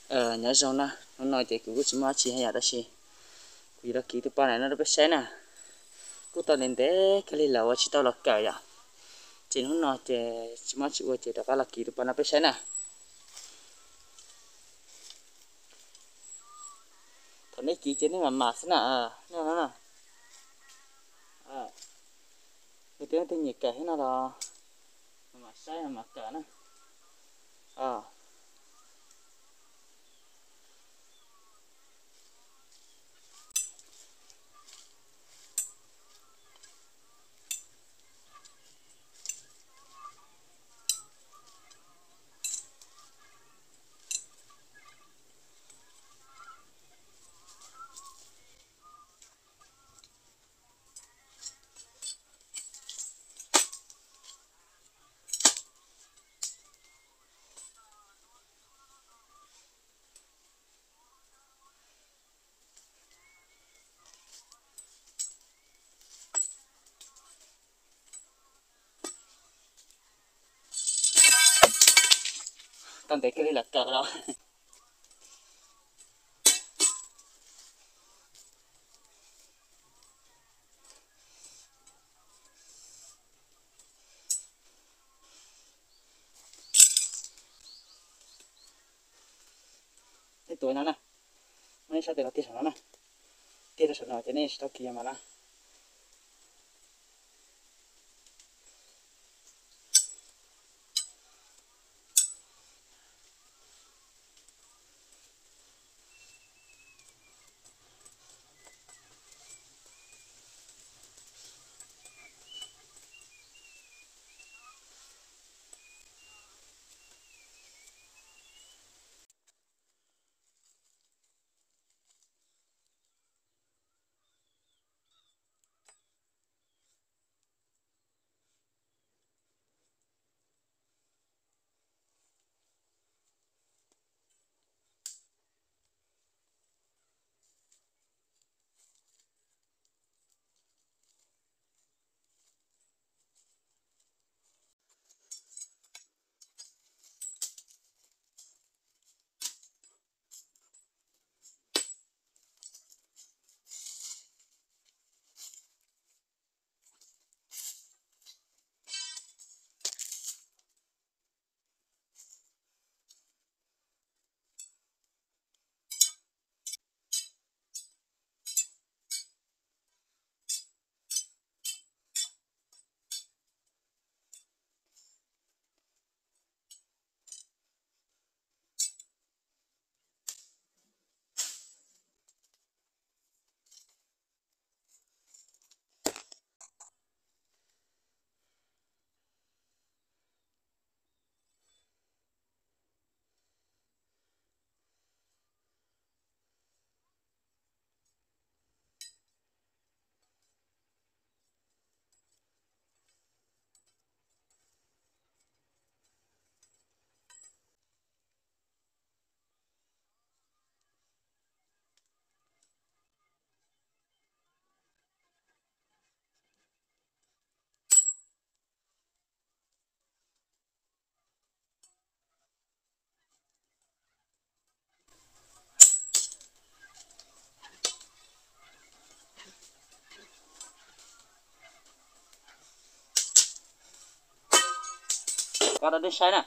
Nyob zoo na, hnub no ces kuv kuj tsis muaj dab tsi yom, tab sis kuv yuav los kiv tus pa no rau peb saib na. Kuj tau ntev ntev kawg li lawm uas tsis tau los kawm yom. Ces hnub no ces tsis muaj dab tsi ua ces rov qab los kiv tus pa no peb saib na. Thaum nej kiv ces nej mam mam xwb na, nej no na. Yog tias leej twg nyiam kawm thiab no los mam mam saib mam mam kawm na. Tau ntev kiag li lawm kawm los. Ib tuav no na, muab nej sab tes los tiag saum no na, tiag rau saum no ces nej tsis tau kiv mas na. Koj rau nej saib na.